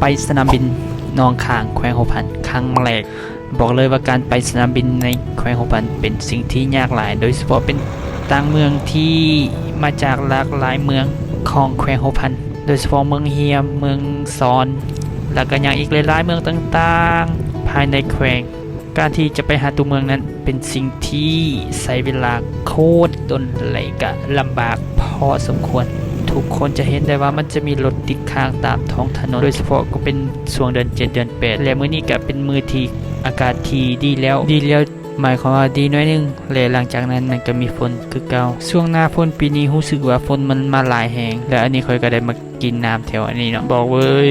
ໄປສະໜາມບິນໜອງຄ້າງ ແຂວງຫົວພັນ ຄັ້ງແລກ. ບອກເລີຍວ່າການໄປສະໜາມບິນໃນແຂວງຫົວພັນເປັນສິ່ງທີ່ຍາກຫຼາຍ, ໂດຍສະເພາະເປັນຕ່າງເມືອງທີ່ມາຈາກຫຼາກຫຼາຍເມືອງຂອງແຂວງຫົວພັນ, ໂດຍສະເພາະເມືອງຮຽມ, ເມືອງຊອນ ແລ້ວກໍຍັງອີກຫຼາຍໆເມືອງຕ່າງໆພາຍໃນແຂວງ. ການທີ່ຈະໄປຫາຕົວເມືອງນັ້ນເປັນສິ່ງທີ່ໃຊ້ເວລາໂຄດດົນ ແລະກະລຳບາກພໍສົມຄວນ. ທຸກຄົນຈະເຫັນໄດ້ວ່າມັນຈະມີລົດຕິດຄ້າງຕາມທ້ອງຖະໜົນ, ໂດຍສະເພາະກໍເປັນຊ່ວງເດືອນເຈັດ ເດືອນແປດ ແລະມື້ນີ້ກະເປັນມື້ທີ່ອາກາດທີ່ດີແລ້ວ, ດີແລ້ວໝາຍຄວາມວ່າດີໜ້ອຍໜຶ່ງ ແລະຫຼັງຈາກນັ້ນມັນກະມີຝົນຄືເກົ່າ. ຊ່ວງໜ້າຝົນປີນີ້ຮູ້ສຶກວ່າຝົນມັນມາຫຼາຍແຮງ, ແລະອັນນີ້ຂ້ອຍກະໄດ້ມາ ກິນນ້ຳແຖວອັນນີ້ເນາະ. ບອກເລີຍ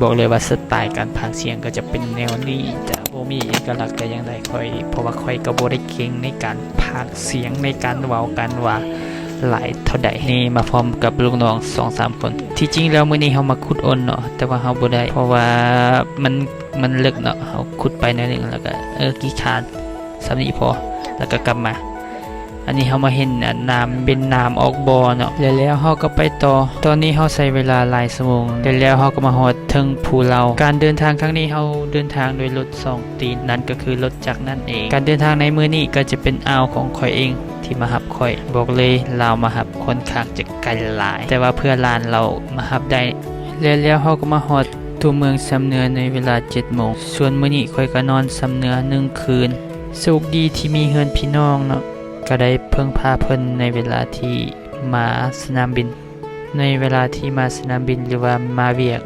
ບອກເລີຍວ່າສະໄຕການພາກສຽງກໍຈະເປັນແນວນີ້, ຈະບໍ່ມີເອກະລັກແຕ່ຢ່າງໃດ. ຂ້ອຍ ເພາະວ່າຂ້ອຍກໍບໍ່ໄດ້ເກັ່ງໃນການພາກສຽງ ໃນການເວົ້າການວ່າຫຼາຍເທົ່າໃດ. ນີ້ມາພ້ອມກັບລູກນ້ອງສອງສາມຄົນ. ທີ່ຈິງແລ້ວມື້ນີ້ເຮົາມາຂຸດອົນເນາະ, ແຕ່ວ່າເຮົາບໍ່ໄດ້ ເພາະວ່າມັນ ມັນເລິກເນາະ. ເຮົາຂຸດໄປໜ້ອຍໜຶ່ງ ແລ້ວກໍ ເອີ ຂີ້ຄ້ານ ສ່ຳນີ້ພໍ ແລ້ວກໍກັບມາ. ອັນນີ້ເຮົາມາເຫັນ ອັນ ນ້ຳ ເປັນນ້ຳອອກບໍ່ເນາະ, ແລ້ວ ແລ້ວເຮົາກໍໄປຕໍ່. ຕອນນີ້ເຮົາໃຊ້ເວລາຫຼາຍຊົ່ວໂມງ, ແລ້ວ ແລ້ວເຮົາກໍມາຮອດເທິງພູເຫຼົ່າ. ການເດີນທາງຄັ້ງນີ້ເຮົາເດີນທາງໂດຍລົດສອງຕີນ, ນັ້ນກໍຄືລົດຈັກນັ້ນເອງ. ການເດີນທາງໃນມື້ນີ້ກໍຈະເປັນອ້າວຂອງຂ້ອຍເອງທີ່ມາຮັບຂ້ອຍ. ບອກເລີຍ ລາວມາຮັບຂ້ອນຂ້າງຈະໄກຫຼາຍ, ແຕ່ວ່າເພື່ອຫຼານລາວມາຮັບໄດ້. ແລ້ວ ແລ້ວເຮົາກໍມາຮອດຕົວເມືອງຊຳເໜືອໃນເວລາເຈັດໂມງ. ສ່ວນມື້ນີ້ຂ້ອຍກໍນອນຊຳເໜືອໜຶ່ງຄືນ. ໂຊກດີທີ່ມີເຮືອນພີ່ນ້ອງເນາະ, ກໍໄດ້ເພິ່ງພາເພິ່ນໃນເວລາທີ່ມາສະໜາມບິນ. ໃນເວລາທີ່ມາສະໜາມບິນ ຫຼືວ່າມາວຽກ